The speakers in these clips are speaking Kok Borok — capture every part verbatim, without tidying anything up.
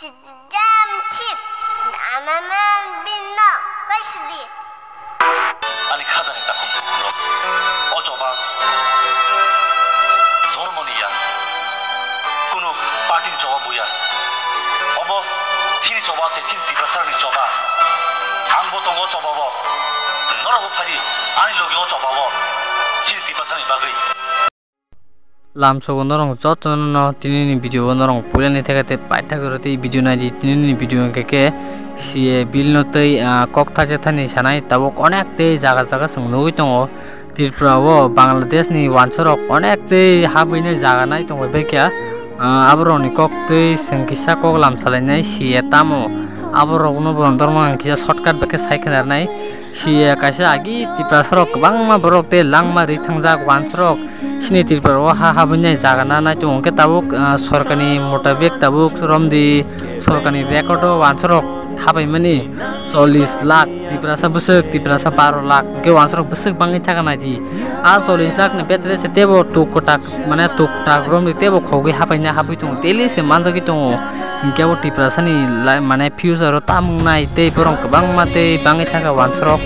Damn cheap. Amaman bin no question. Ani khajani takhuk rok. O choba dhormoni ya. Kunu party ni choba buya. Obo chini choba se, chini Tiprasani choba. Ang bo tongo choba bo. Norok bo phadi ani logi o choba bo. Chini Tiprasani bagwi. Lamsogo norong jotono no tinini video o norong puilani theke te paithak rw tei video naidi tinini video hwnkhe khe C A A bill no tei, ah, kok thaisa thani sanai tabuk onek tei jaga jaga chwng nugui tongo. Tripura o Bangladesh ni wansarok onek tei habwini jaga nai tongbai baikha. Ah, aborokni kok tei chwng kisa kok lam salainai C A A tamo aborokno bo normal kisa shortcut bai khe sai khe narnai. C A A kaisa agi Tiprasarok kwbangma borok tei langma ri thangjak wansarok. Chini Tripura o ha habwini jaga na nai tongo hwnkhe tabuk, ah, sorkarni motabik tabuk romdi sorkarni record o wansarok habaimani chollish lakh Tiprasa bwswk, Tiprasa baro lakh hwnkhe wansarok bwswk bangwi thaka naidi. A chollish lakh ni betre se tebo tuk kwtak mane tuk tak romdi tebo khogwi habaina habwi tongo, daily se manjagwi tongo. Hwnkhe bo Tiprasani lai mane future o tamung nai tei borok kwbangma tei bangwi thangkha wansarok.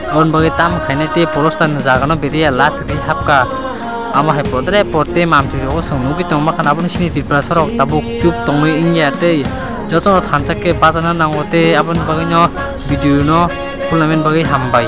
Aboni bagwi tam khainai tei polostar ni jaga no beriya lati tei hapkha. Amo hai podre pod tei mamtwi rogo chwng nugwi tongma khan aboni sini Tiprasa rok tabuk chup tongwi wngya tei jotono thansa khe bachana nango tei aboni bagwi no video no khulnaimani bagwi hambai.